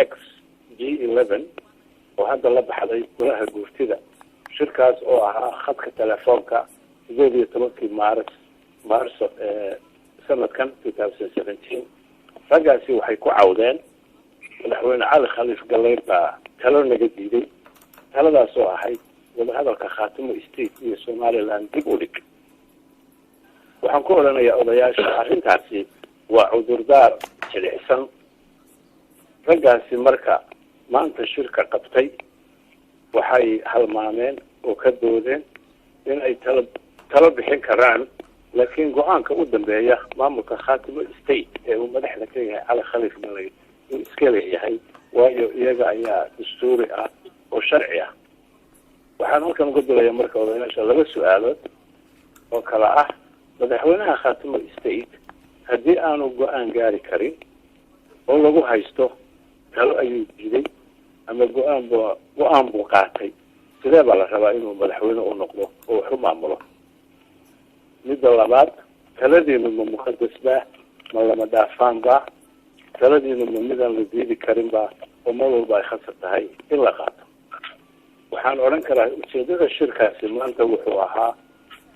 Ex G11 oo hadda la baxday Golaha Guurtida. Shirkaas oo ahaa khadka telefoonka 18-kii Maaris, Maarso sanadkan 2017, raggaasi waxay ku cawdeen Madaxweyne Cali Khaliif Galeyr baa talo naga diiday, taladaas oo ahayd wadahadalka Khaatimo State iyo Somaliland dib u dhig. Waxaan ku odhanayaa odayaasha, arrintaasi waa cudurdaar jilicsan. Raggaasi marka maanta shirka qabtay waxay halmaameen oo ka doodeen in ay talo bixin karaan, laakiin go-aanka u dambeeya maamulka Khaatimo State ee uu madaxda ka yahay Cali Khaliif Galey uu iska leeyahay, waayo iyaga ayaa dastuuri ah oo sharci ah. Waxaan halkan uga dulaya marka odayaasha laba su-aalood oo kala ah: madaxweynaha Khaatimo State haddii aanu go-aan gaari karin oo lagu haysto talo ayuu diiday ama go-aan buu qaatay, sidee baa la rabaa inuu madaxweyne u noqdo oo wax u maamulo? Midda labaad, taladiinu ma muqadas ba? Ma lama dhaafaan ba? Taladiinu ma midaan la diidi karin ba oo mar walba ay khasab tahay in la qaato? Waxaan odhan karaa ujeedada shirkaasi maanta wuxuu ahaa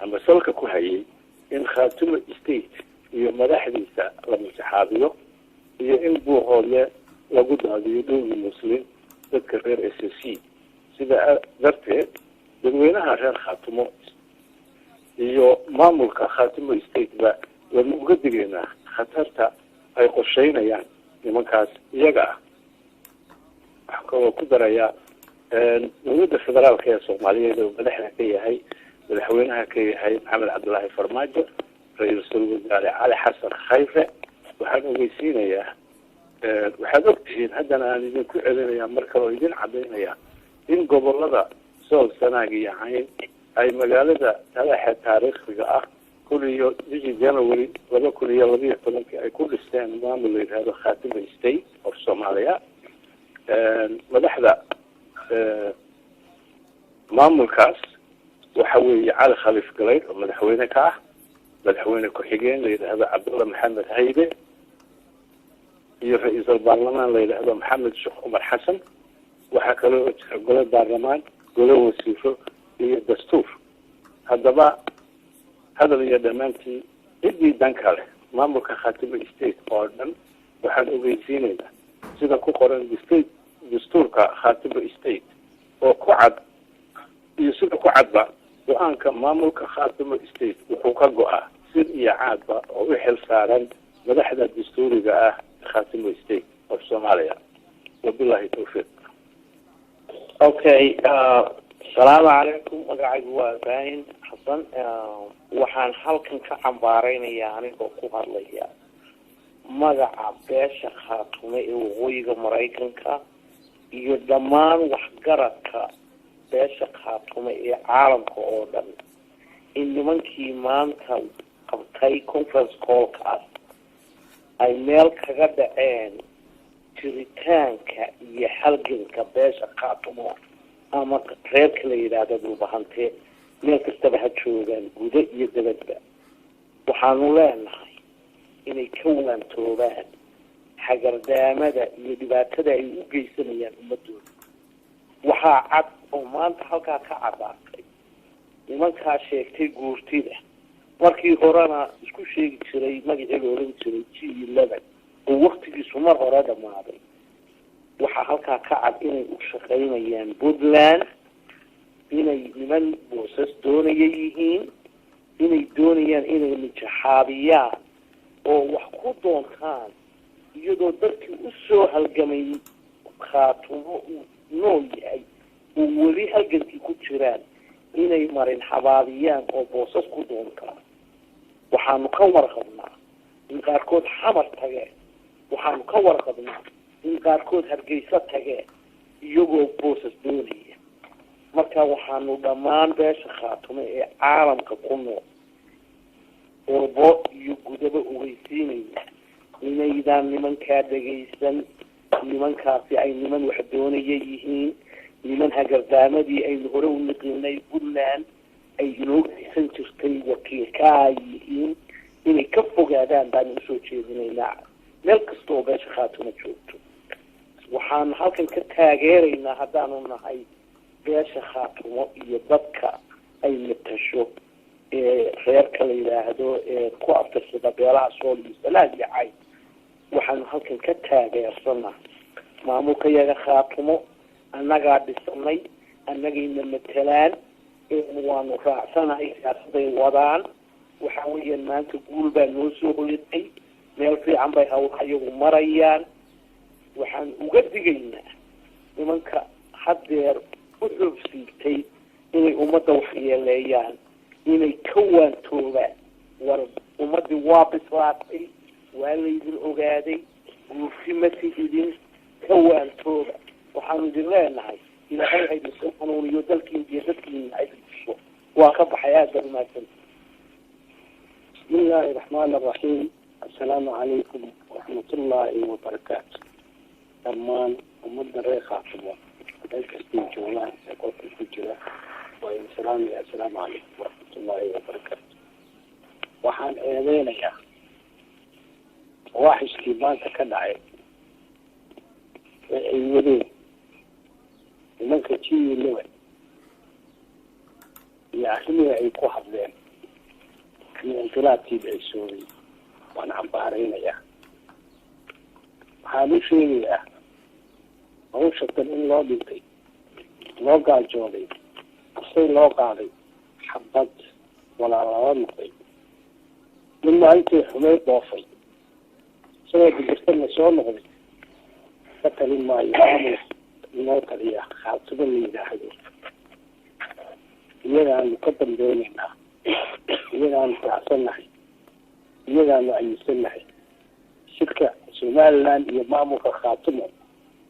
ama salka ku hayay in Khaatimo State iyo madaxdiisa la masaxaabiyo iyo in Buuhoodle lagu daadiyo dhowgii Muslim dadka reer SSC. Sida darteed dadweynaha reer Khaatimo iyo maamulka Khaatimo State ba waanu uga digaynaa khatarta ay qorsheynayaan nimankaas iyaga ah. Waxaan kaloo ku darayaa dowladda federaalka ee Soomaaliyeed oo madaxda ka yahay, madaxweynaha ka yahay Maxamed Cabdullaahi Farmaajo, ra-iisul wasaare Cali Xasan Khayre, waxaan ogeysiinayaa, waxaad ogtihiin, haddana aan idinku celinaya mar kale oo idin cadaynaya, in gobolada Sool, Sanaag iyo Cayn ay magaalada Taleexa taariikhiga ah kun iyo bishii January 2012-kii ay ku dhisteen maamul la yidhahdo Khaatimo State of Somalia. Madaxda maamulkaas waxa weeye Cali Khaliif Galayd oo madaxweyne ka ah, madaxweyne ku-xigeen la yidhaahdo Cabdulla Maxamed Haybe iyo ra-iisul baarlamaan la yidhaahdo Maxamed Sheekh Cumar Xasan. Waxaa kaloo jira gole baarlamaan, gole wasiiro iyo dastuur. Haddaba hadal iyo dhammaantii, ciddii dan kale maamulka Khaatimo State oo dhan waxaan ogeysiinaynaa sida ku qoran state dastuurka Khaatimo State oo ku cad iyo sida ku cadba, go-aanka maamulka Khaatimo State wuxuu ka go-aa sir iyo caadba oo u xil saaran madaxda dastuuriga ah Khaatimo State of Somalia. Wabillahi tawfiiq. Okay, asalaamu calaykum. Magacaygu waa Ibrahim Xasan. Waxaan halkan ka cambaareynayaa, anigoo ku hadlaya magaca beesha Khaatume ee waqooyiga Maraykanka iyo dhammaan waxgaradka beesha Khaatume ee caalamka oo dhan, in nimankii maanta qabtay conference callkaas ay meel kaga dhaceen jiritaanka iyo halganka beesha Khaatumo ama reerka la yidhaahdo Dhulbahante, meel kastaba ha joogaan, gudo iyo dabadba. Waxaanu leenahay inay ka waantoobaan xagardaamada iyo dhibaatada ay u geysanayaan ummadooda. Waxaa cad oo maanta halkaa ka caddaatay nimankaa sheegtay guurtida, markii horena isku sheegi jiray magacii la odhan jiray G11 oo waktigiisu mar hore dhamaaday, waxaa halkaa ka cad inay u shaqaynayaan Puntland, inay niman boosas doonaya yihiin, inay doonayaan inay mijaxaabiyaan oo wax ku doontaan, iyadoo dadkii usoo halgamay Khaatumo uu nool yahay oo weli halgankii ku jiraan, inay marin xabaabiyaan oo boosas ku doontaan. Waxaanu ka warqabnaa in qaarkood Xamar tageen, waxaanu ka warqabnaa in qaarkood Hargeysa tageen iyagoo boosas doonaya. Marka waxaanu dhammaan beesha Khaatumo ee caalamka ku nool, qurbo iyo gudaba, ogeysiinayna inaydaan nimankaa dhegaysan. Nimankaasi ay niman wax doonaya yihiin, niman hagardaamadii aynu hore u niqiinay Puntland ay inoo geysan jirtay wakiilkaa yihiin, inay ka fogaadaan baanu usoo jeedinaynaa meel kasta oo beesha Khaatumo joogto. Waxaanu halkan ka taageeraynaa haddaanu nahay beesha Khaatumo iyo dadka ay matasho ee reerka la yidhaahdo ee ku abtirsada beelaha Sool iyo Sanaag iyo Cayn. Waxaanu halkan ka taageersanaa maamulka yaga Khaatumo. Annagaa dhisanay, annagayna matalaan, waanu raacsanahay siyaasaday wadaan. Waxa weeyaan maanta guul baa noo soo hoyatay, meel fiican bay hawlaha iyagu marayaan. Waxaan uga digaynaa nimanka haddeer u xoogsiigtay inay ummadda waxyeeleeyaan inay ka waantoobaan. War ummaddii waa bislaatay, waa laydin ogaaday, guurti ma tihidin, ka waantooba. Waxaanu idin leenahay Ilaahay ha idinku hanuuniyo, dalkiin iyo dadkiina ha idin tuso. Waa ka baxay, aada baan umahadsan. بسم الله الرحمن الرحيم. السلام عليكم ورحمة الله وبركاته. Dhammaan ummadda reer Khaatumo meel kastay joogaan ee qolka ku jira waa idin salaamaya. Assalaamu calaykum waraxmatullaahi wabarakaatu. Waxaan eedeynayaa fawaaxishkii maanta ka dhacay ee ay wadeen nimanka G11 iyo arrimihii ay ku hadleen iyo inqilaabkii dhicisoobay. Waan cambaareynayaa. Waxaan u sheegayaa hawsha tan in loo dhintay, loo gaajooday, asay loo qaaday, xabad walaalala noqday. Nin maalintii xumeyd dhoofay isagoo digirtana soo noqday ka talin maayo maamul inoo taliya Khaatumo la yidhaahdo. Iyagaanu ka dambeynaynaa, iyagaanu raacsannahay, iyagaanu ayisannahay. Shirka Somaliland iyo maamulka Khaatumo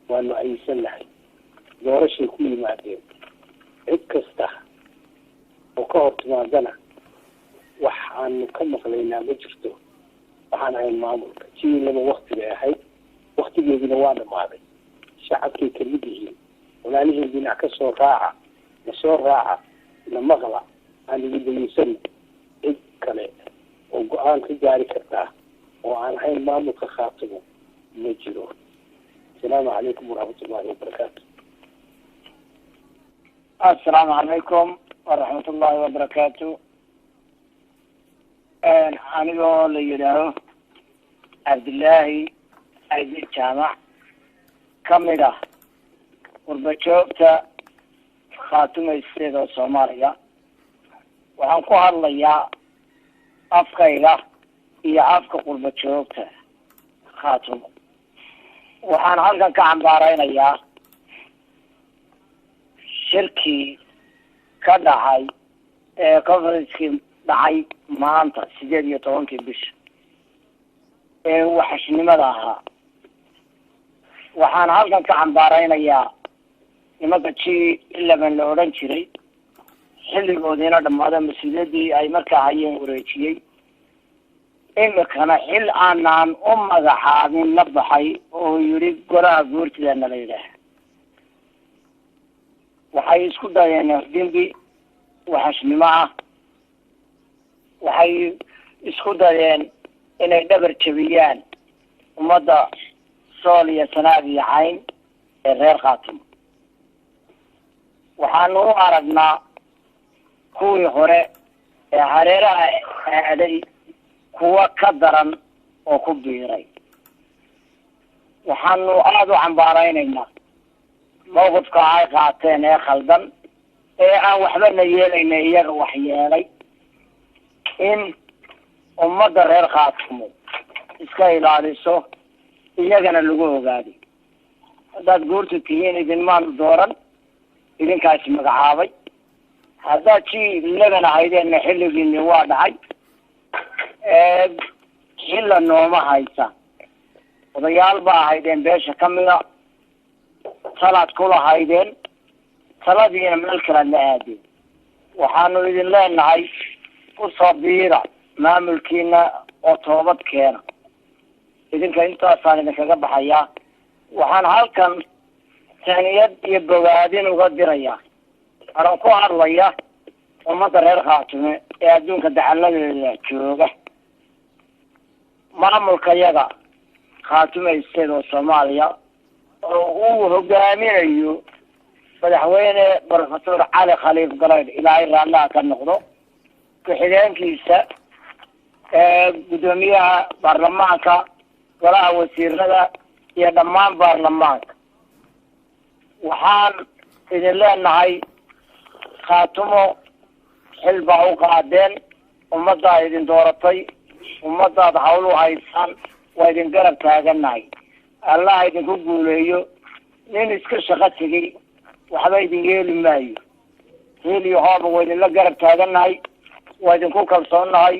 waanu ayisannahay. Doorashay ku yimaadeen, cid kasta oo ka hor timaadana waxaanu ka maqlaynaa ma jirto waxaan ahayn maamulka G11. Waktigay ahayd waktigeediina waa dhamaaday. Shacabkay kamid yihiin walaalihiin, dhinac ka soo raaca, na soo raaca, na maqla, aan idin dageysano. Cid kale oo go-aan ka gaari kartaa oo aan ahayn maamulka Khaatumo ma jiro. Asalaamu calaykum waraxmatullahi wabarakaatu. Assalaamu calaykum waraxmatullahi wabarakaatu. Anigoo la yidhaaho Cabdillaahi Aidi Jaamac, kamid ah qurbajoogta Khaatumo State oo Soomaaliya, waxaan ku hadlayaa afkayga iyo afka qurbajoogta Khaatumo. Waxaan halkan ka cambaareynayaa shirkii ka dhacay ee conferencekii dhacay maanta 18-kii bisha ee waxashnimada ahaa. Waxaan halkan ka cambaareynayaa nimanka G11 la odhan jiray, xilligoodiina dhamaada, mas-uuliyaddii ay markaa hayeen wareejiyey, imikana xil aanaan u magacaabin la baxay oo yidhi golaha guurtida nala yidhaah. Waxay isku dayeen dembi waxashnimo ah. Waxay isku dayeen inay dhabar jebiyaan ummadda Sool iyo Sanaag iyo Cayn ee reer Khaatumo. Waxaanu u aragnaa kuwii hore ee hareeraha aaday kuwa ka daran oo ku biiray. Waxaanu aada u cambaareynaynaa mawqifka ay qaateen ee khaldan ee aan waxbana yeelayna iyaga wax yeelay. In ummadda reer Khaatumo iska ilaaliso, iyagana lagu ogaaday. Haddaad guurta tihiin, idinmaanu dooran, idinkaasi magacaabay. Haddaad G11 ahaydeenna, xilligiini waa dhacay, xilla nooma haysa. Odayaal ba ahaydeen beesha kamida, talaad kula haydeen, taladiina meel kalead la aadeen. Waxaanu idin leenahay kusoo biira maamulkiina oo toobad keena. Idinka intaasaan idinkaga baxayaa. Waxaan halkan taniyad iyo bogaadin uga dirayaa anoo ku hadlaya ummadda reer Khaatume ee adduunka dacaladeeda jooga, maamulka yaga Khaatume State oo Soomaaliya. Oo uu hogaaminayo madaxweyne Professor Cali Khaliif Galaydh, Ilaahay raallaha ka noqdo, ku-xigeenkiisa, guddoomiyaha baarlamaanka, golaha wasiirada iyo dhammaan baarlamaanka, waxaan idin leenahay: Khaatumo xil baa u qaadeen, ummaddaa idin dooratay, ummadaad hawl u haysaan, waa idin garab taaganahay. Allah idinku guuleeyo. Nin iska shaqo tegay waxba idin yeeli maayo. Heel iyo hooba waa idinla garab taaganahay, waa idinku kalsoonnahay.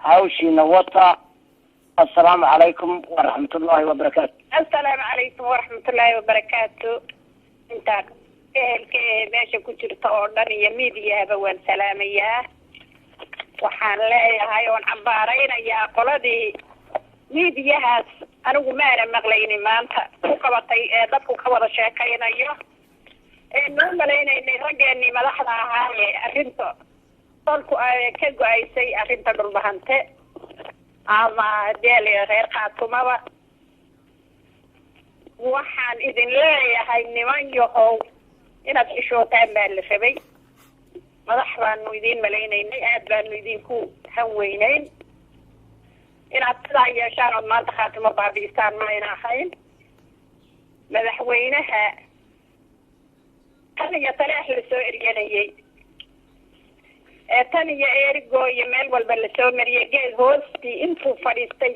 Hawshiina wata. Assalaamu calaykum waraxmatullahi wabarakaatu. Assalaamu calaykum waraxmatullaahi wabarakaatu. Intaa ehelka ee meesha ku jirta oo dhan iyo miidiyahaba waan salaamayaa. Waxaan leeyahay oon cambaaraynayaa qoladii miidiyahaas, anigu maana maqlayni, maanta ku qabatay ee dadku ka wada sheekaynayo ee nuu malaynaynay raggeenii madaxda ahaa ee arrinta tolku ka go-aysay, arrinta Dhulbahante ama deel reer Khaatumaba. Waxaan idin leeyahay, niman yahow, inaad xishootaan baa la rabay. Madax baanu idiin malaynaynay, aad baanu idinku hanweynayn. Inaad sidaa yeeshaan ood maanta Khaatimo baabi'isaan ma ayna ahayn. Madaxweynaha tan iyo Taleex lasoo eryanayay ee tan iyo Erigo iyo meel walba lasoo mariyay, geed hoostii intuu fadhiistay,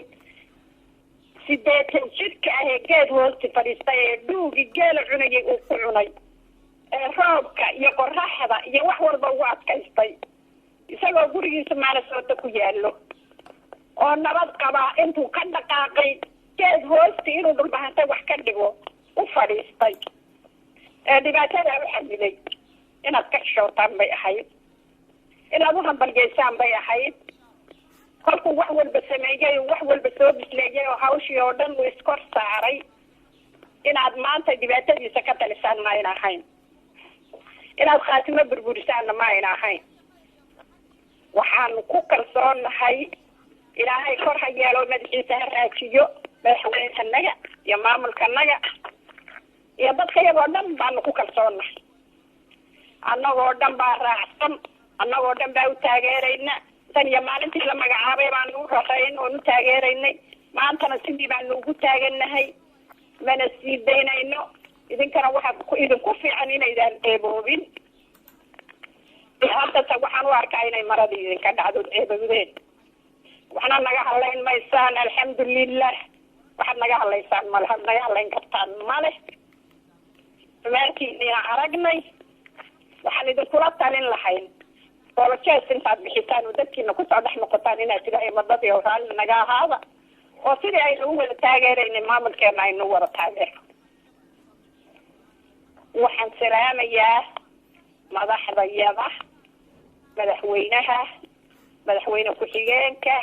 80 jidhka ah ee geed hoosti fadhiistay ee dhuugi geela cunayay uu ku cunay, ee roobka iyo qoraxda iyo wax walba ugu adkaystay, isagoo gurigiisa Maanasoota ku yaallo oo nabad qabaa, intuu ka dhaqaaqay geed hoosti inuu Dhulbahantay wax ka dhigo u fadhiistay ee dhibaatada u xamilay, inaad ka xishootaan bay ahayd, inaad u hambalgeysaan bay ahayd. Kolkuu wax walba sameeyey oo wax walba soo bisleeyey oo hawshii oo dhan uu iskor saaray, inaad maanta dhibaatadiisa ka talisaan ma ayna ahayn, inaad Khaatimo burburisaanna ma ayna ahayn. Waxaanu ku kalsoonnahay Ilaahay kor ha yeelo, madaxiisa ha raajiyo madaxweynehanaga iyo maamulkanaga iyo dadka iyagoo dhan baanu ku kalsoonnahay. Annagoo dhan baa raacsan, annagoo dhan baa u taageerayna. Tan iyo maalintii la magacaabay baanu u rarayn oon u taageeraynay, maantana sidii baanu ugu taaganahay, mana sii daynayno. Idinkana waxaa idinku fiican inaydaan ceeboobin. Haddase waxaan u arkaa inay maradii idinka dhacdood ceebowdeen. Waxna naga hadlayn maysaan, alxamdulilah. Waxaad naga hadlaysaan male, had naga hadlayn kartaan male. Xumaantiinina aragnay. Waxaan idinkula talin lahayn apologize intaad bixisaan oo dadkiina kusoo dhex noqotaan, inaad tidaahay madadii oo raalli naga ahaada, oo sidii aynu u wada taageeraynay maamulkeena aynu u wada taageerno. Waxaan salaamayaa madaxdayada, madaxweynaha, madaxweyne ku-xigeenka,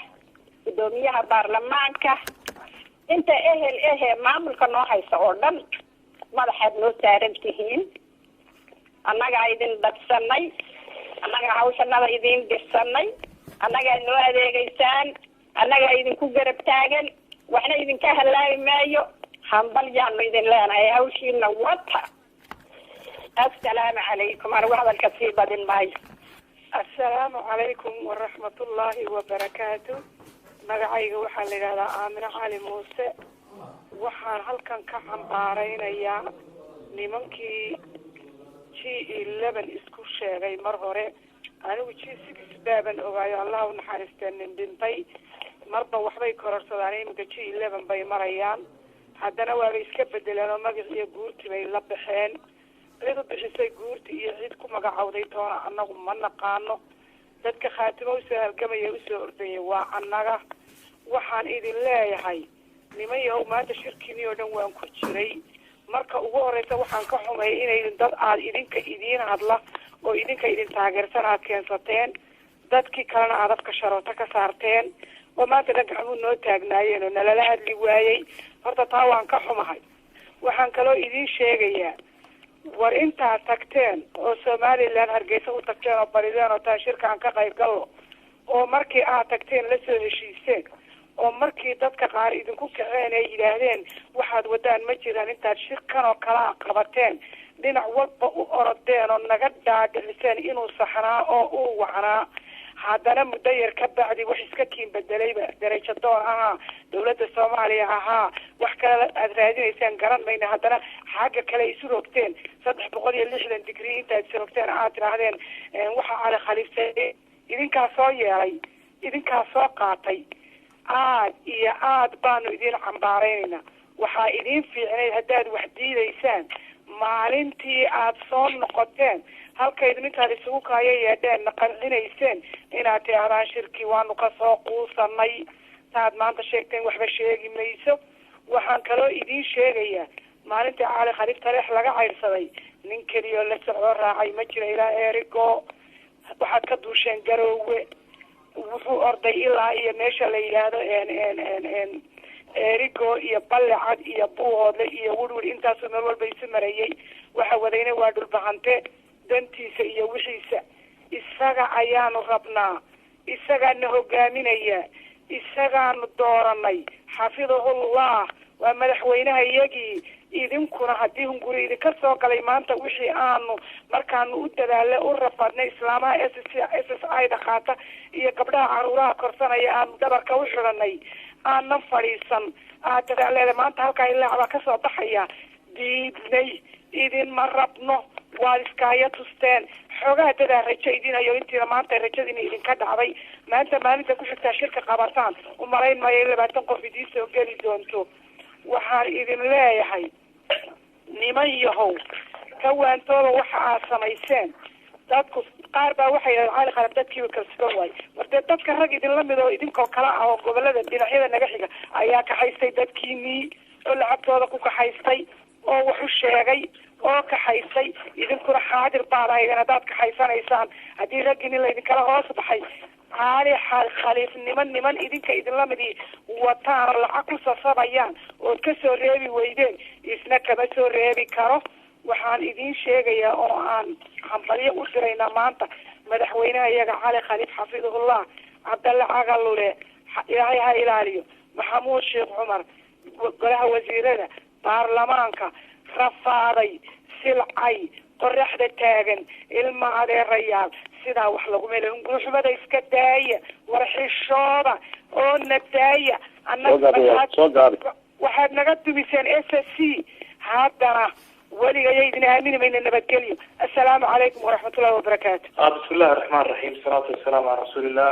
guddoomiyaha baarlamaanka, inta ehel ehe maamulka noo haysa oo dhan. Madaxaad noo saaran tihiin. Annagaa idin dhadsanay, annagaa hawshanada idin dirsanay, annagaa noo adeegeysaan, annagaa idinku garab taagan. Waxna idinka halaabi maayo. Hambal yaanu idin leenahay, hawshiina wata. Assalaamu calaykum. Anigu hadalka sii badin maayo. Assalaamu calaykum waraxmatullaahi wabarakaatu. Magacayga waxaa la yidhahdaa Aamine Cali Muuse. Waxaan halkan ka cambaaraynayaa nimankii G11 isku sheegay. Mar hore anigu G6 baaban ogaayo, Allah u naxariistee, nin dhintay. Marba waxbay kororsadaan, iminka G11 bay marayaan. Haddana waabay iska bedeleen oo magaciiyo guurti bay la baxeen. Cid u bixisay guurti iyo cid ku magacawday toona annagu ma naqaano. Dadka Khaatimo usoo halgamaya, usoo ordayay waa annaga. Waxaan idin leeyahay, niman yahow, maanta shirkiinii oo dhan waan ku jiray. Marka ugu horeysa waxaan ka xumay inaydin dad aad idinka idiin hadla oo idinka idin taageersan aad keensateen, dadkii kalena aad afka sharoota ka saarteen oo maanta dhan gacmuu noo taagnaayeen oo nalala hadli waayey. Horta taa waan ka xumahay. Waxaan kaloo idiin sheegayaa, war intaad tagteen oo Somaliland Hargeysa u tagteen oo barideen oo taa shirka aan ka qayb gallo, oo markii aad tagteen lasoo heshiiseen Oo markii dadka qaar idinku kaceen ay yidhaahdeen waxaad wadaan ma jiraan, intaad shirkan oo kalaa qabateen, dhinac walba u orodeen oo naga dhaadhiciseen inuu saxnaa oo uu wacnaa, haddana muddo yar ka bacdi wax iska kiin bedelayba, darajo doon ahaa, dawladda Soomaaliya ahaa, wax kale aada raadinaysaan garan mayna. Haddana xagga kale isu rogteen 360 degree. Intaad isu rogteen aad tidhaahdeen waxa Cali Khaliifsay idinkaa soo yeelay, idinkaa soo qaatay. Aad iyo aad baanu idin cambaaraynaynaa. Waxaa idiin fiicnayd haddaad wax diidaysaan maalintii aad soo noqoteen halkaydun intaad isugu kaayo yeedheen na qancinayseen inaad tidhaahdaan shirkii waanu kasoo quusanay. Taad maanta sheegteen waxba sheegi mayso. Waxaan kaloo idiin sheegayaa, maalintii Cali Khaliif Taleex laga caydhsaday, nin keliyoo la socdo raacay ma jira ilaa Erigo. Waxaad ka duusheen Garoowe, wuxuu orday ilaa iyo meesha la yidhaahdo Erigo iyo Ballecad iyo Buuhoodle iyo Werwer, intaasoo meel walba isu marayay. Waxa wadayna waa Dhulbahante dantiisa iyo wixiisa. Isaga ayaanu rabnaa, isagaana hogaaminaya, isagaanu dooranay, xafidahullah, waa madaxweynaha iyagii. Idinkuna haddii hunguri idinka soo galay maanta, wixii aanu markaanu u dadaala u rafaadnay, islaamaha SSI da qaata iyo gabdhaha caruuraha korsanaya aanu dhabarka u xidhanay, aanan fadhiisan, aad dadaaleeda maanta halkaa ilaac baa kasoo baxaya. Diidnay, idinma rabno. Waad iskaaya tusteen xoogaha dadaa rajo idin hayo. Intiina maanta rajadiina idinka dhacday, maanta maalinta ku xigtaa shirka qabataan umalayn maayo in 20 qof idiin soo geli doonto. Waxaan idin leeyahay, niman yahow, ka waantooba waxa aad samayseen. Dadku qaar baa waxay yidhahdeen Cali Khalaf dadkiiba kalsoon waay. War dee dadka rag idinla mid oo idinkoo kala ah oo gobolada dhinacyada naga xiga ayaa kaxaystay dadkiinii oo lacagtooda ku kaxaystay oo wax u sheegay oo kaxaystay. Idinkuna xaadir baad ahaydeen haddaad kaxaysanaysaan. Haddii raggiini laydinkala hoos baxay, Cali Khaliif niman niman idinka idinla midii wataan oo lacag ku sasabayaan ood kasoo reebi weydeen, isna kama soo reebi karo. Waxaan idiin sheegayaa oo aan hambalyo u diraynaa maanta madaxweynaha iyaga Cali Khaliif xafidahullah, Cabdalle Cagalule, Ilaahay ha ilaaliyo, Maxamuud Sheekh Cumar, golaha wasiirada, baarlamaanka rafaaday, silcay, qoraxda taagan. Ilma adeerayaal, sidaa wax lagu mela hungurixumada iska daaya, warxishooda oo na daaya. Waxaad naga dumiseen SSC, haddana weligaya idin aamini mayna. Nabadgelyo, assalaamu calaykum waraxmatullahi wabarakaatu. Bismi illahi raxmaan raxiim, salaatu wasalaamu calaa rasuulillah.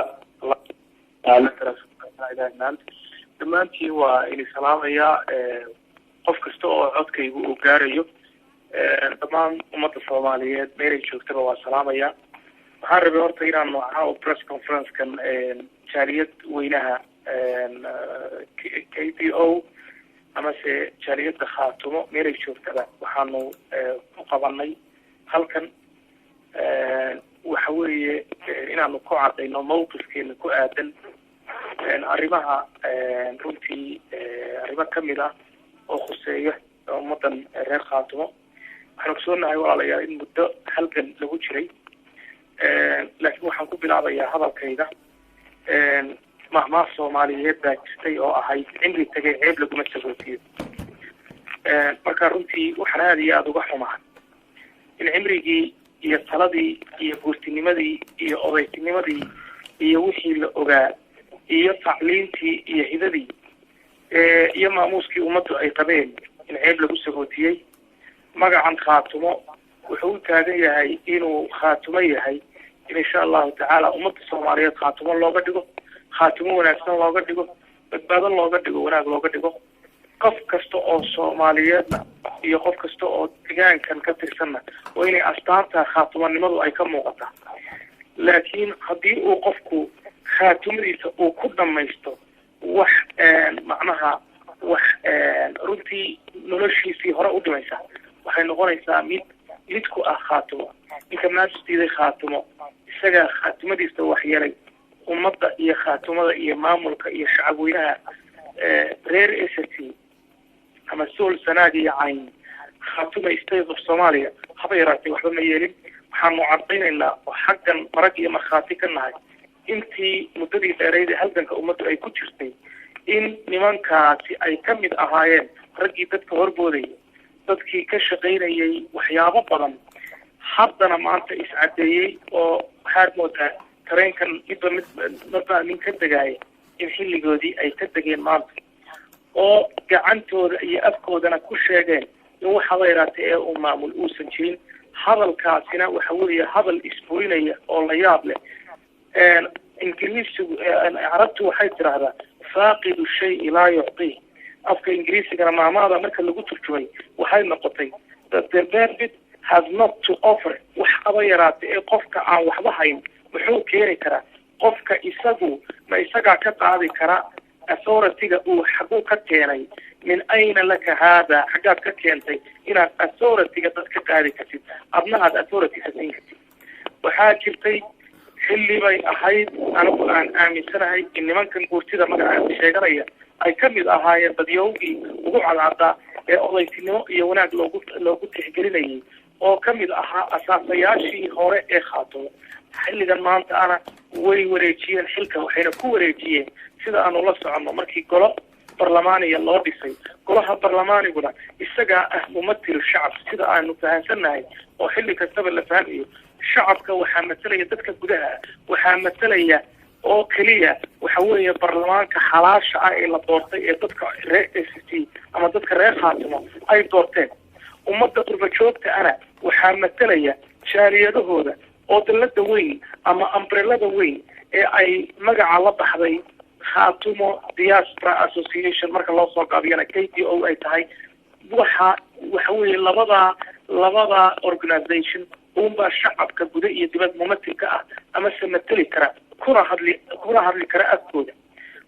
Dhammaantiin waa ini salaamayaa, qof kasta oo codkaygu uu gaarayo. Dhammaan ummadda Soomaaliyeed meelay joogtaba waa salaamaya. Waxaan rabay horta inaan nooca press conference-kan jaaliyad weynaha KPO amase jaaliyadda Khaatumo meelay joogtaba waxaanu ku qabanay halkan waxa weeye inaanu ku cadayno mawqifkeena ku aadan arrimaha, runtii arrimo kamid ah oo khuseeya ummaddan reer Khaatumo. Waxaan ogsoonahay, walaalayaal, in muddo halgan lagu jiray, laakiin waxaan ku bilaabayaa hadalkayga mahmaah Soomaaliyeed baa jirtay oo ahayd "Cimri tagay ceeb laguma sagootiyo". Marka runtii waxaan aada iyo aada uga xumahay in cimrigii iyo taladii iyo guurtinimadii iyo odaytinimadii iyo wixii la ogaa iyo tacliintii iyo hidadii iyo maamuuskii ummaddu ay qabeen in ceeb lagu sagootiyey. Magacan Khaatumo wuxuu u taagan yahay inuu Khaatumo yahay, in insha Allahu tacaala ummadda Soomaaliyeed Khaatumo looga dhigo, Khaatumo wanaagsan looga dhigo, badbaado looga dhigo, wanaag looga dhigo. Qof kasta oo Soomaaliyeedna iyo qof kasta oo degaankan ka tirsanna waa inay astaanta khaatumanimadu ay ka muuqataa. Laakiin haddii uu qofku khaatumadiisa uu ku dhamaysto wax macnaha wax runtii noloshiisii hore u dhimaysa, waxay noqonaysaa mid mid ku ah Khaatumo. Ninka maanta diiday Khaatumo isagaa khaatumadiisa waxyeelay. Ummadda iyo khaatumada iyo maamulka iyo shacabweynaha reer SSC ama Sool, Sanaag iyo Cayn, Khaatuma State of Somalia, haba yaraatay waxba ma yeelin. Waxaanu cadaynaynaa oo xaggan marag iyo markhaati ka nahay intii muddadii dheerayd ee halganka ummaddu ay ku jirtay. In nimankaasi ay ka mid ahaayeen raggii dadka horboodayay, dadkii ka shaqaynayay waxyaabo badan, haddana maanta iscadeeyey oo waxaad moodaa tareenkan midba mid marba nin ka degaaya in xilligoodii ay ka degeen maanta, oo gacantooda iyo afkoodana ku sheegeen in waxaba yaraatay ee uu maamul uusan jirin. Hadalkaasina waxa weeye hadal isburinaya oo la yaab leh. Ingiriisigu, Carabtu waxay tidhaahdaa "فاقد الشيء لا يعطيه". Afka Ingiriisigana maamaada marka lagu turjumay waxay noqotay "that the perfect has not to offer". Wax haba yaraatay ee qofka aan waxba hayn muxuu keeni karaa? Qofka isagu ma isagaa ka qaadi kara authority-ga? Uu xaguu ka keenay? من أين لك هذا? Xaggaad ka keentay inaad authority-ga dad ka qaadi kartid, adna aad authority ka siin kartid? Waxaa jirtay xilli bay ahayd anigu aan aaminsanahay in nimankan guurtida magaca sheeganaya ay ka mid ahaayeen badyowgii ugu cadcadaa ee odaytinimo iyo wanaag loogu tixgelinayay, oo ka mid ahaa asaasayaashii hore ee Khaatumo. Xilligan maanta ana way wareejiyeen xilka, waxayna ku wareejiyeen sida aanu la soconno markii golo barlamaaniya loo dhisay. Golaha barlamaaniguna isagaa ah mumathil shacab, sida aanu fahansannahay oo xilli kastaba la fahmayo. Shacabka waxaa matalaya dadka gudaha, waxaa matalaya oo keliya waxa weeye barlamaanka xalaasha ah ee la doortay, ee dadka reer SSC ama dadka reer Khaatimo ay doorteen. Ummadda qurba joogta ana waxaa matalaya jaaliyadahooda oo dallada weyn ama umbrellada weyn ee ay magaca la baxday Khaatumo Diaspora Association, marka loo soo gaabiyana KDO ay tahay. Waxa weeye labada organization uunbaa shacabka guda iyo dibad mumathilka ah amase mateli kara, kuna hadli kara afkooda.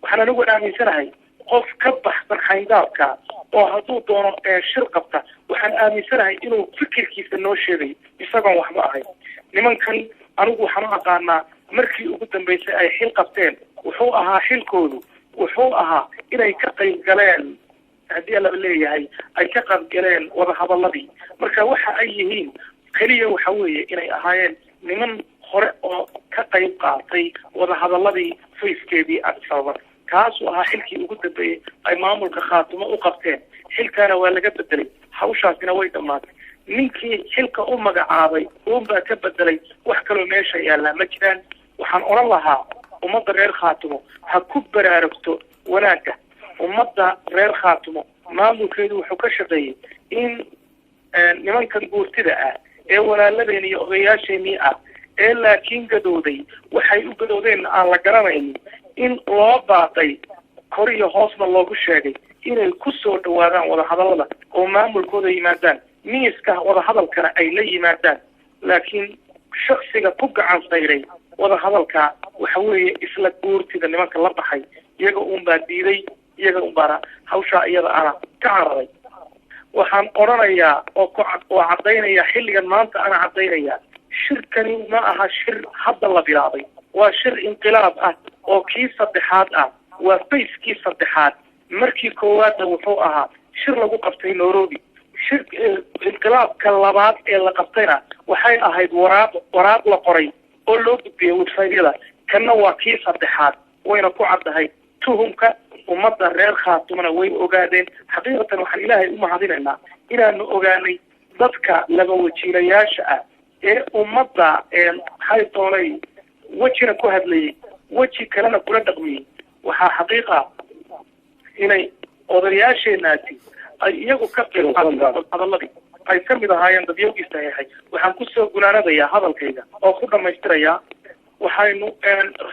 Waxaan anigu aaminsanahay qof ka baxsan xayndaabka oo hadduu doono ee shir qabta, waxaan aaminsanahay inuu fikirkiisa noo sheegayo isagoon waxba ahayn. Nimankan anigu waxaan u aqaanaa markii ugu dambeysay ay xil qabteen, wuxuu ahaa xilkoodu, wuxuu ahaa inay ka qayb galeen, haddii alaba leeyahay, ay ka qayb galeen wadahadaladii. Marka waxa ay yihiin keliya waxa weeye inay ahaayeen niman hore oo ka qayb qaatay wadahadaladii fayskeedii Addis Ababa. Kaasuu ahaa xilkii ugu dambeeyey ay maamulka Khaatumo u qabteen. Xilkaana waa laga bedelay, hawshaasina way dhammaatay. Ninkii xilka u magacaabay uunbaa ka bedelay, wax kaloo meesha yaallaa ma jiraan. Waxaan odhan lahaa ummadda reer Khaatumo ha ku baraarugto wanaagga. Ummadda reer Khaatumo maamulkeedu wuxuu ka shaqeeyey in nimankan guurtida ah ee walaaladeen iyo odayaasheenii ah ee laakiin gadooday, waxay u gadoodeenna aan la garanaynin, in loo baaqay, kor iyo hoosna loogu sheegay inay ku soo dhawaadaan wadahadallada oo maamulkooda yimaadaan, miiska wadahadalkana ay la yimaadaan. Laakiin shaksiga ku gacan sayray wadahadalka waxa weeye isla guurtida nimanka la baxay. Iyaga uunbaa diiday, iyaga unbaana hawshaa iyada ana ka cararay. Waxaan odhanayaa oo ku oo caddaynaya xilligan maanta ana caddaynaya, shirkani ma aha shir hadda la bilaabay, waa shir inqilaab ah oo kii saddexaad ah, waa fayskii saddexaad. Markii koowaadna wuxuu ahaa shir lagu qabtay Nairobi. Shir inqilaabka labaad ee la qabtayna waxay ahayd waraaq la qoray oo loo gudbiyay website-yada. Kanna waa kii saddexaad, wayna ku caddahay tuhumka. Ummadda reer Khaatumana way ogaadeen. Xaqiiqatan waxaan Ilaahay u mahadinaynaa inaanu ogaanay dadka laba wajiilayaasha ah ee ummadda maxay toolay wejina ku hadlayay, weji kalena kula dhaqmiyey. Waxaa xaqiiqa inay odayaasheenaasi ay iyagu ka qayb qaateen hadaladii, ay ka mid ahaayeen dadyowgii saxiixay. Waxaan kusoo gunaanadayaa hadalkayga oo ku dhamaystirayaa, waxaynu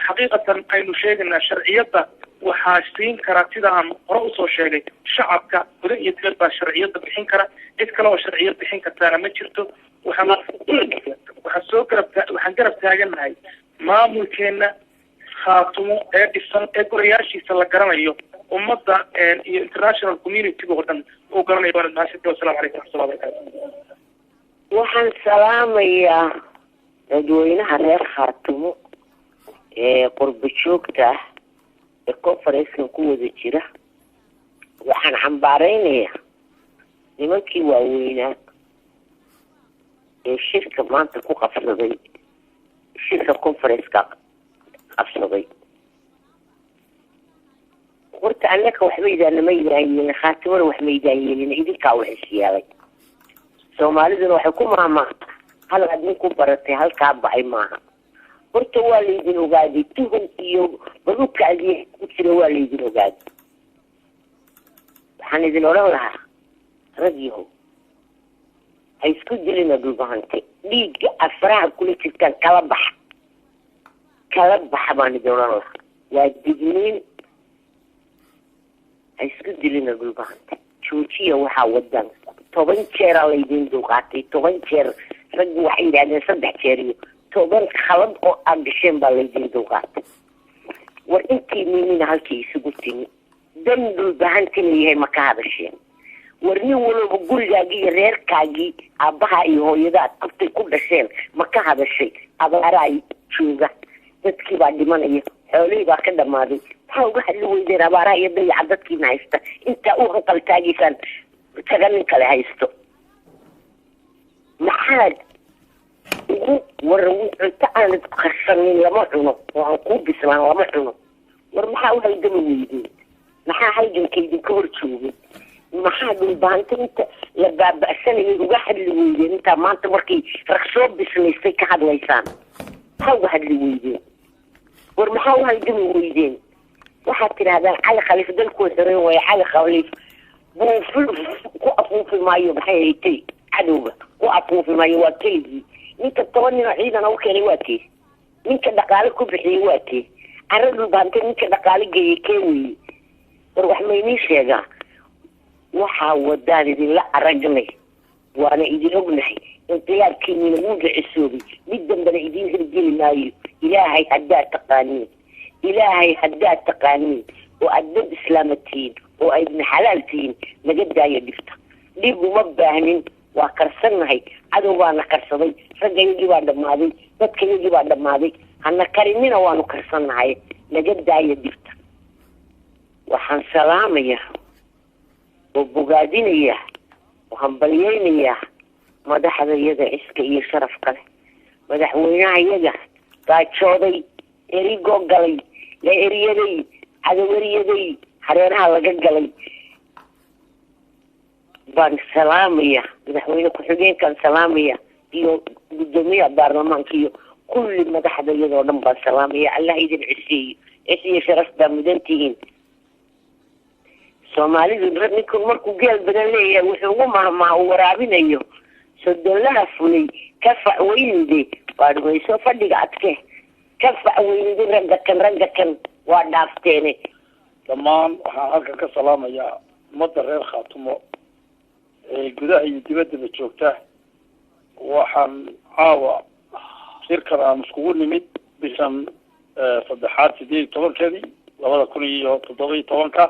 xaqiiqatan aynu sheegaynaa sharciyadda waxaa siin kara, sida aan hore usoo sheegay, shacabka guda iyo dibad baa sharciyadda bixin kara. Cid kale oo sharciyad bixin kartaana ma jirto. Waxaan garab taagannahay maamulkeena Khaatumo ee dhisan ee gorayaashiisa la garanayo, ummadda iyo international community-ga oo dhan uu garanayo. Waanad mahadsantihi. Wasalaamu calaykum waraxmatullahi wabarakatu. Waxaan salaamayaa dadweynaha reer Khaatumo ee qurbo joogta ah ee conference-kan ku wada jira. Waxaan cambaareynayaa nimankii waaweynaa ee shirka maanta ku qabsaday, shirka conference-ka qabsaday. Horta annaka waxba idaanama idaan yeelin, Khaatimona wax ma idaan yeelin, idinkaa wax is yeelay. Soomaaliduna waxay ku maamaa hal aad nin ku baratay halkaa baxay maaha. Horta waa laydin ogaaday, tuhun iyo badukaadii ku jira waa laydin ogaaday. Waxaan idin odhan lahaa, rag yahow, ha isku dilina Dhulbahante. Dhiigga afraha kula jirtaan kala baxa, kala baxa baan idin odhan lahaa. Waa digniin, ha isku dilina Dhulbahante. Joojiya waxaa wadan. 10 jeeraa laydin dulqaatay, 10 jeer. Raggu waxay yidhahdeen 3 jeer iyo 10 khalad oo aad gasheen baa laydin dulqaatay. War intii ninina halkii isugu timi dan Dhulbahante leeyahay ma ka hadasheen? War nin walooba gurigaagii iyo reerkaagii, aabbaha iyo hooyadaad aftay ku dhasheen ma ka hadashay? Abaaraa jooga, dadkii baa dhimanaya, xoolihii baa ka dhamaaday. Maxaa uga hadli weydeen abaaraha iyo dayaca dadkiina haysta? Intaa u hanqal taagaysaan taga nin kale haysto. Maxaad ugu war cunto aanad karsanin lama cuno, oo aan kuu bislaan lama cuno. War maxaa u halgami weydeen? Maxaa halganka idinka hor joogay? Maxaa Dhulbahante inta la baaba'sanayay uga hadli weydeen? Intaa maanta markay rag soo bislaystay ka hadlaysaan, maxaa uga hadli weydeen? War maxaa u halgami weydeen? Waxaad tidhahdaan Cali Khaliif dalkuu xoreyn waayo. Cali Khaliif buufin ku afuufi maayo, maxay haytay, cadowga ku afuufi maayo, waa keligii. Ninka 10 nin oo ciidan u keenay waa kee? Ninka dhaqaale ku bixiyey waa kee? Carro Dhulbahante ninka dhaqaale geeyey kee weeye? War wax maynii sheegaa? Waxaa wadaan idinla aragnay, waana idin ognahay. Inqilaabkiinina wuu dhicisoobay, mid dambena idiin hirgeli maayo. Ilaahay haddaad taqaaniin, Ilaahay haddaad taqaaniin oo aad dad islaama tihiin oo aydna xalaal tihiin, naga daaya dhibta. Dhib uma baahnin, waa karsannahay. Cadow baana karsaday, raggayagii baa dhammaaday, dadkayagii baa dhammaaday. Hana karinina, waanu karsannahay, naga daaya dhibta. Waxaan salaamayaa oo bogaadinayaa oo hambalyeynayaa madaxda iyada ciska iyo sharafka leh, madaxweynaha iyaga gaajooday, erigoo galay, la eriyaday, cadow eriyaday, hareeraha laga galay baan salaamaya. Madaxweyne ku-xigeenkaan salaamaya iyo guddoomiyaha baarlamaanka iyo kulli madaxda iyadoo dhan baan salaamaya. Allah idin ciseeyo, cis iyo sharaf baa mudan tihiin. Soomaalidu ninku markuu geel badan leeyahay wuxuu ugu mahmaha uu waraabinayo sodonlaha fulay ka facweynide waa dhumayso fadhiga adke ka facweynide. Ragga kan, ragga kan waa dhaafteene. Dhammaan waxaan halkan ka salaamayaa ummadda reer Khaatumo ee gudaha iyo dibaddaba joogta. Waxaan caawa shirkan aan iskugu nimid bishan saddexaad 18-keedii 2017-ka,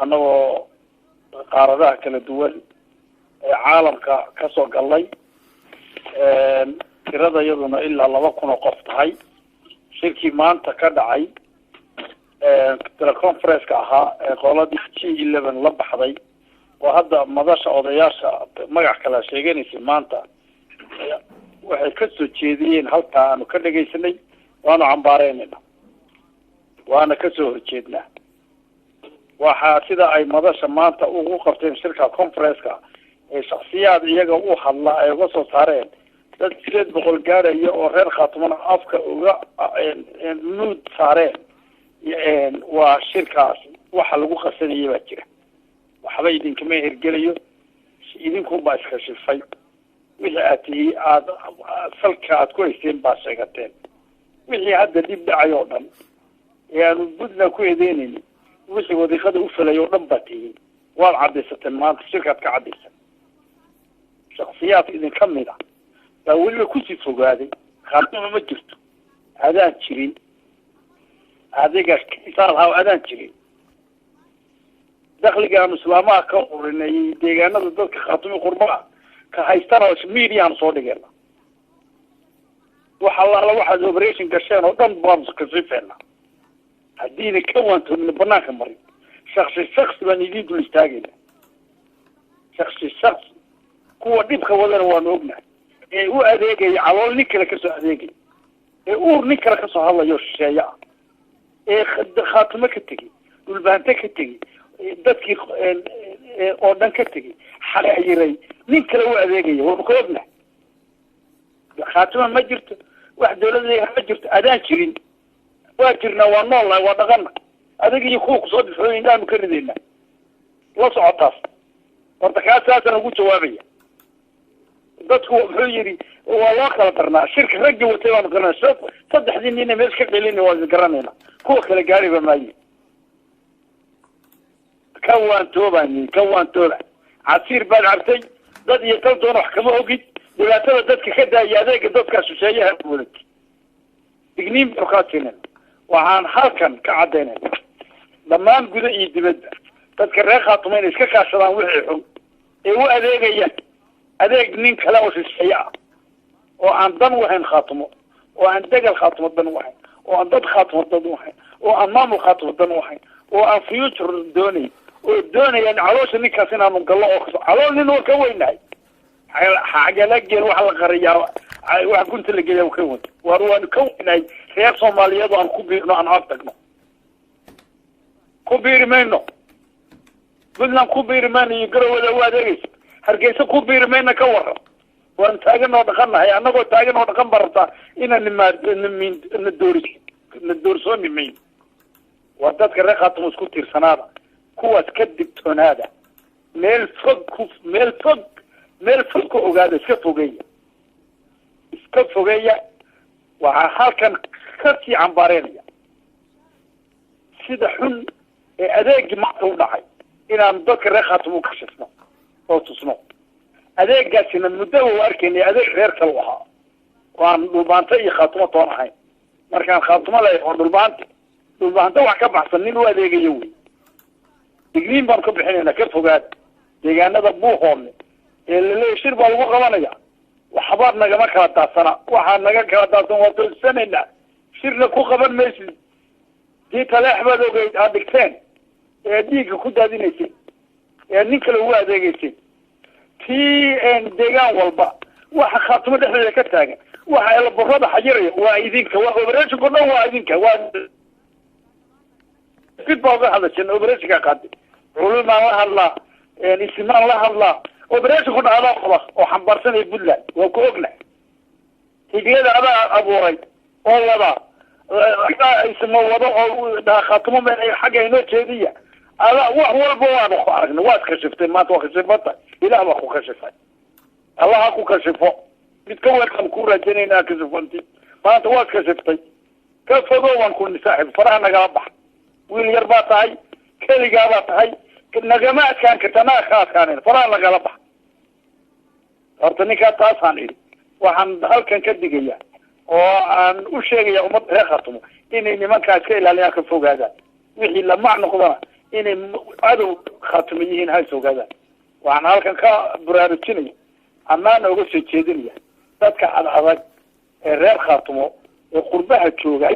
annagoo qaaradaha kala duwan ee caalamka kasoo galnay, tirada iyaduna ilaa 2000 oo qof tahay. Shirkii maanta ka dhacay teleconference-ka ahaa ee qoladii G11 la baxday oo hadda madasha odayaasha magac kala sheeganaysay, maanta waxay kasoo jeediyeen halkaa aanu ka dhegaysanay, waanu cambaareynayna, waana kasoo horjeednaa. Waxaa sida ay madasha maanta ugu qabteen shirka conference-ka ee shaksiyaad iyaga u hadla ay uga soo saareen dad 800 gaaraya oo reer Khaatumana afka uga nuud saareen, waa shirkaas waxa lagu qasanayay baa jira. Waxba idinkama hirgelayo, idinkunbaa iska shifay. Wixii aad tihi aada salka aad ku haysteen baa sheegateen. Wixii hadda dhib dhacay oo dhan ee aanu Puntland ku eedeynaynin, wixii wadiiqada u falay oo dhan baa tihiin, waad cadaysateen maanta, shirkaad ka cadaysan. Shaksiyaad idinka mid a baa weliba kusii fogaaday. Khaatuma ma jirto adaan jirin, adiga kisaal adaan jirin. Dakliga aanu islaamaha ka urinay deegaanada dadka Khaatumi qurbaha ka haystana mediaanu soo dhigayna. Wax allaala waxaad operation gasheen oo dhan baanu kasifeena. Haddiina ka waantoomina banaanka marin, shaksi shaksi baan idiin dul istaagayna, shaksi shaksi. Kuwa dhibka wadana waanu ognahay ee u adeegaya calool nin kale kasoo adeegaya ee uur nin kale kasoo hadlayo shisheeye ah. Ee Khaatumo ka tegey, Dhulbaante ka tegey, dadkii oo dhan ka tegey, xayiray, nin kale u adeegaya, waanu ka ognahay. Khaatuma ma jirto, wax dawladda ma jirto, adaan jirin. Waa jirnaa, waa noolnahay, waa dhaqana. Adiga iyo kuwa kusoo difooy indhaanu ka ridaynaa. La socotaas horta kaas saasaan ugu jawaabaya. Dadku muxuu yidhi? Waa loo kala darnaa. Shirka raggii watay baanu garanayna, saddexdii nina meesha ka qelina waa garanayna, kuwa kale gaariba maaye. Ka waantoobaan, ka waantooba. Casiir baad cabtay, dad iyo dal doona wax kama ogid. Dhibaatada dadka ka daaya, adeega dadkaa shisheeyaha wadatay. Digniin baanu kaa siinayna. Waxaan halkan ka caddaynayna dhammaan guda iyo dibadda dadka reer Khaatuma inay iska kaashadaan wixii xun ee u adeegaya adeeg nin kale oo shisheeye ah, oo aan dan u ahayn Khaatumo, oo aan degal Khaatumo dan u ahayn, oo aan dad Khaatumo dan u ahayn, oo aan maamul Khaatumo dan u ahayn, oo aan future doonayn, oo doonayaan caloosha ninkaas inaanu gallo, oo calool nin waa ka weynahay. Xagalageen waxa la qariyaa, waxa gunta la geeyaa ka weyn. Waar waanu ka weynahay reer Soomaaliyeed oo aan ku biirno, aan ag tagno. Ku biiri mayno Puntland, ku biiri mayno iyo Garowe u adeegaysa Hargeysa, ku biiri mayno. Ka waran? Waanu taagan oo dhaqannahay. Annagoo taagan oo dhaqan baa rabtaa inaan nimaa nimiin na doori na doorsooni mayn. Waa dadka reer Khaatimo, isku tiirsanaada, kuwaas ka digtoonaada, meel fog ku meel fog, meel fog ka ogaada, iska fogeeya, iska fogeeya. Waxaa halkan ka sii cambaareynaya sida xun ee adeegii maanta u dhacay inaanu dadka reer Khaatimo u kashifno oo tusno. Adeegaasina muddo u arkaynay adeeg reer kale u ahaa oo aan Dhulbaanta iyo Khaatumo toon ahayn. Markaan Khaatumo leeyahay, oo Dhulbaanta, Dhulbaanta wax ka baxsan nin u adeegayo wey. Digniin baanu ka bixinayna, ka fogaada deegaanada Buuhoodle ee laleeyahy shir baa lagu qabanaya. Waxba nagama kala daadsana, waxaa naga kala daadsan waa toosanaynaa. Shirna ku qaban maysid. Dii taleex baad ogeyd aad dhigteen ee dhiigga ku daadinaysay ee nin kale ugu adeegeysay. Tii deegaan walba waxa Khaatumo dhexdeeda ka taagan, waxa elaborada xajiraya waa idinka, waa operationka o dhan, waa idinka. Waa mid baa uga hadasheen operationka qaaday. Culumaan la hadlaa, isimaan la hadlaa, operationka dhan adaa qaba oo xambaarsanaya Puntland, waa ku ogna. Higlada adaa abuuray oo wadaa isma wado oo dhaha Khaatumo meel xagga inoo jeediya. Ada wax walba waanu ku aragnay, waad kashiftay. Maanta waa kashifantay, Ilaah baa ku kashifay, Allah ha ku kashifo. Mid ka weyn ku rajaynayna aa kashifanti. Maanta waad kashiftay, ka fogo waan ku saaxib. Faraha nagala bax. Wiil yar baa tahay, keligaa baa tahay, nagama adkaan karta, naga ka adkaanen. Faraha nagala bax horta ninkaa. Taasaan idhi. Waxaan halkan ka digaya oo aan u sheegaya ummadda reer Khaatumo inay nimankaa iska ilaaliyaan, ka fogaadaan. Wixii lamac noqdana inay cadow Khaatumo yihiin, ha is ogaadaan. Waxaan halkan ka baraarujinaya, ammaana uga soo jeedinaya dadka ad adag ee reer Khaatumo ee qurbaha jooga,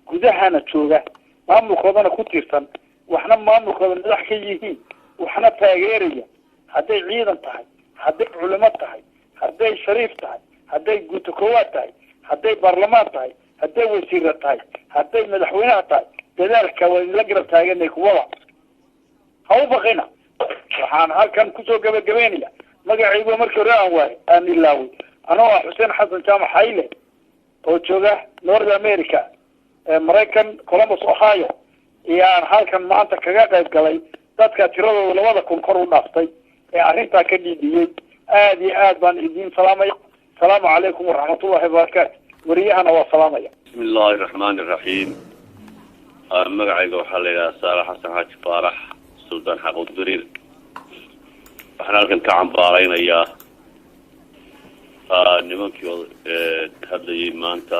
gudahana jooga, maamulkoodana ku tiirsan, waxna maamulkooda madax ka yihiin, waxna taageeraya, hadday ciidan tahay, hadday culimo tahay, hadday shariif tahay, hadday guuto koowaad tahay, hadday baarlamaan tahay, hadday wasiira tahay, hadday madaxweynaha tahay, dadaalka waa idinla garab taaganay. Kuwada ha u baqina. Waxaan halkan kusoo gabagabeynaya, magacaygu markii hore aan waayay, aan ilaaway, anoo ah Xuseen Xasan Jaamac Hayle oo jooga North America ee Maraykan, Columbus, Ohio, iyo aan halkan maanta kaga qayb galay dadka tiradooda 2000 kor u dhaaftay ee arrintaa ka dhiidhiyey. Aad iyo aad baan idiin salaamaya. Asalaamu calaykum waraxmatullahi wabarakaatu. Wariyahana waa salaamaya. Bismi illaahi raxmaani raxiim. Magacayga waxaa la yidhaha Saalax Xasan Xaaji Faarax, Suldaan Xaqudariir. Waxaan halkan ka cambaaraynayaa nimankii hadlayay maanta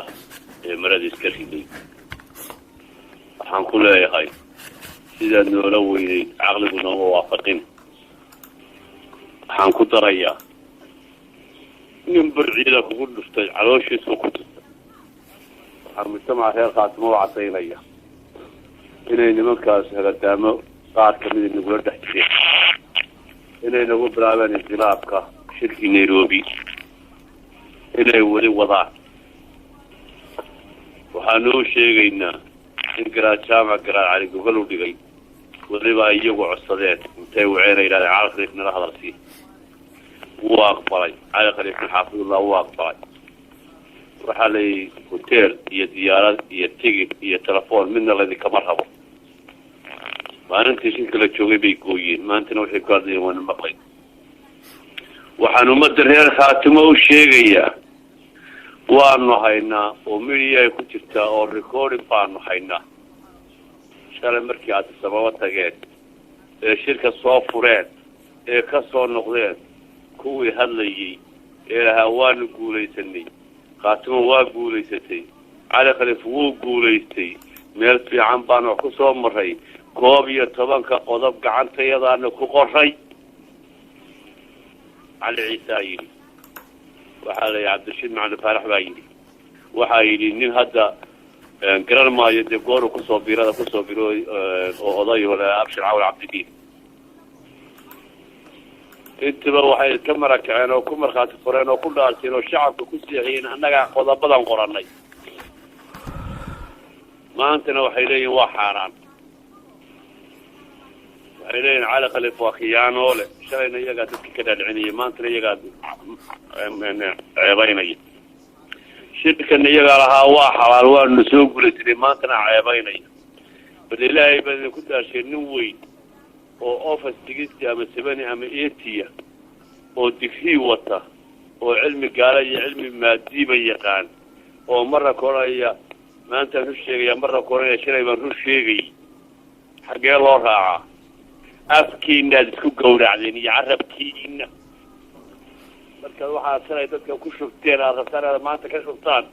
ee marada iska riday. Waxaan ku leeyahay, sidaad noola weynayd caqligu nooma waafaqin. Waxaan ku darayaa, nin burciida kugu dhuftay calooshiisa ku tustay. Waxaa mujtamaca reer Khaatimo u cadaynaya inay nimankaas hagadaamo qaar kamida nagula dhex jireen, inay nagu bilaabeen inqilaabka shirkii Nairobi, inay weli wadaan. Waxaanuu sheegaynaa In Garaad Jaamac Garaad Cali gogol u dhigay, weliba ay iyagu codsadeen, intay waceena yidhahdeen Cali Khaliif nala hadalsii. Wuu aqbalay Cali Khaliifna, xaafidullah, wuu aqbalay. Waxaa layidhi hotel iyo diyaarad iyo tigid iyo telefoon midna laydinkama rabo. Maalintii shirka la joogay bay gooyeen, maantana waxay ku hadlayeen waana maqlay. Waxaan ummadda reer Khaatimo u sheegayaa, waanu haynaa oo media ay ku jirtaa oo recording baanu haynaa, shalay markii Addis Ababa tageen ee shirka soo fureen ee ka soo noqdeen, kuwii hadlayay ee lahaa waanu guulaysanay, Khaatimo waa guulaysatay, Cali Khaliif wuu guulaystay, meel fiican baanu wax ku soo maray, 11-ka qodob gacantayadaana ku qoray, Cali Ciisaa yidhi, waxaa la yidhi Cabdirashiid Macalin Faarax baa yidhi, waxaa yidhi nin hadda garan maayo dee gooru kusoo biirada kusoo biro oo oday hore, Abshir Cawal Cabdidiin. Intiba waxay ka marakaceen oo ku markhaati fureen oo ku dhaarteen oo shacabka ku seexiyeen annagaa qodobadan qoranay. Maantana waxay leeyihin waa xaaraan. Waxay leeyihin Cali Khaliif waa khiyaanoole. Shalayna iyagaa dadka ka dhaadhicinaya, maantana iyagaa ceebaynaya. Shirkana iyagaa lahaa waa xalaal, waanu soo gulaysanay, maantana ceebaynaya. Bal Ilaahay baa idinku daashay, nin weyn oo office 60 ama 70 ama 80 oo digrii wata oo cilmi gaala iyo cilmi maadiiba yaqaan, oo marna koranaya maantaan run sheegaya, marna koranaya shalay baan run sheegay, xaggee loo raacaa? Afkiinaad isku gawracdeen iyo carabkiina. Markaad waxaad shalay dadka ku shubteen aad rabtaan aad maanta ka shubtaan,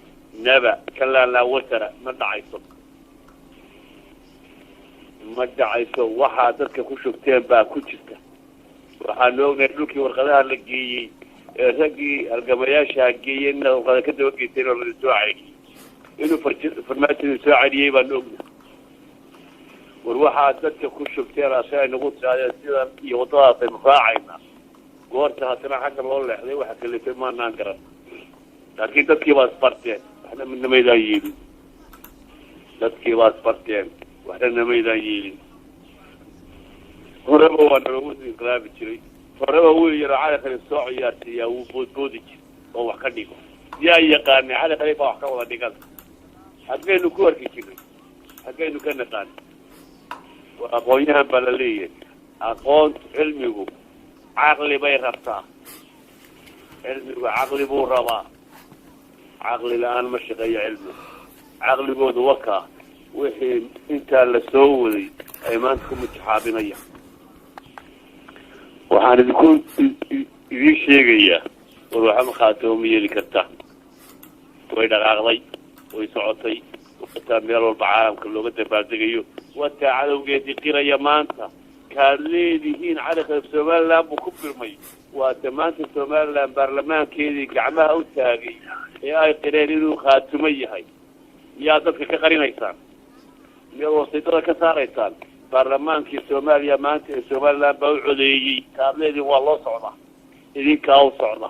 naba kalaa laa wasara, ma dhacayso, ma dhacayso. Waxaad dadka ku shubteen baa ku jirta. Waxaanu ognahay dhulkii warqadaha la geeyey ee raggii halgamayaasha geeyey inaad warqada ka daba geysteen oo la soo celiyey, inuu farmaajida soo celiyey baanu ognahay. War waxaad dadka ku shubteen ase ay nagu tiraadeen sidan iyo waddadaas aynu raacaynaa, goorta haddana xagga loo leexday waxa kalifay maanaan garan, laakiin dadkii baa isbarteen, waxna namaydaan yeelin. Dadkii baa isbarteen, waxna namaydaan yeelin. Horeba waa nalagu inqilaabi jiray. Horeba wiil yaro Cali Khaliif soo ciyaarsiiyaa wuu boodboodi jiray oo wax ka dhigo. Yaa yaqaanay Cali Khaliif baa wax ka wada dhigan? Xaggaynu ku arki jirnay? Xaggaynu ka naqaanay? Waa aqoon-yahan baa la leeyahay. Aqoontu, cilmigu caqli bay rabtaa. Cilmigu caqli buu rabaa. Caqli la-aan ma shaqeeyo cilmigu. Caqligoodu wakaa wixii intaa la soo waday ay maanta ku mutaxaabinayaan. Waxaan idinku idiin sheegayaa, war waxba Khaatimo ma yeeli kartaa. Way dhaqaaqday, way socotay, wataa meel walba caalamka looga dabaaldegayo, wataa cadowgeedii qiraya maanta. Kaad leedihiin Cali Khaliif Somaliland buu ku birmay, waata maanta Somaliland baarlamaankeedii gacmaha u taagay ee ay qireen inuu Khaatumo yahay. Miyaad dadka ka qarinaysaan? Miyaad wasiidada ka saaraysaan? Baarlamaankii Soomaaliya maanta ee Somaliland baa u codeeyey. Kaad leedihiin waa loo socdaa, idinkaa u socda.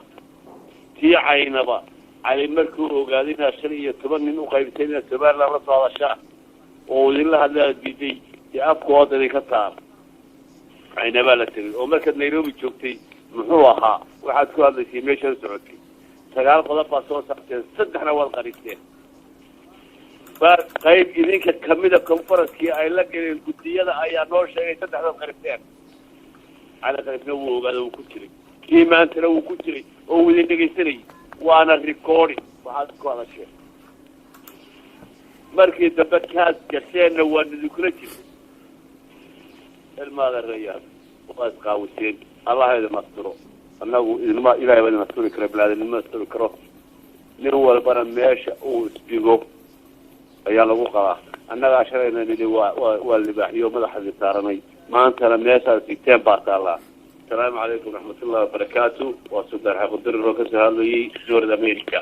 Tii Caynaba, Cali markuu ogaaday inaad 15 nin u qaybtay inaad Somaliland la soo hadashaan oo idinla hadlaa diiday, dee afkooda idinka saara. Caynabaa la tegay oo markaad Nairobi joogtay muxuu ahaa waxaad ku hadlaysay? Meeshaad u socotay 9 qodob baad soo saarteen, saddexna waad qaristeen. Baa qayb idinka kamida conference-kii ay la galeen guddiyada ayaa noo sheegay saddexdaad qaristeen. Cali Khaliifna wuu ogaada, wuu ku jiray. Kii maantana wuu ku jiray oo uu idin dhegaysanayay, waana recording waxaad ku hadasheen. Markii dambe kaad gasheenna waan idinkula jirnay. Ilmaada reeyaal, waa isqaawiseen. Allah idin asturo. Annagu idinma, Ilahay baa idin asturi kara, balaadinima asturi karo. Nin walbana meesha uu isdhigo ayaa lagu qabaa. Annagaa shalayna nidhi waa libaaxiyo madaxa saaranay, maantana meeshaad sigteen baa taallaa. Asalaamu calaykum waraxmatullahi wabarakaatu. Waa Suldaan Xaqudirir oo kasoo hadlayay North America.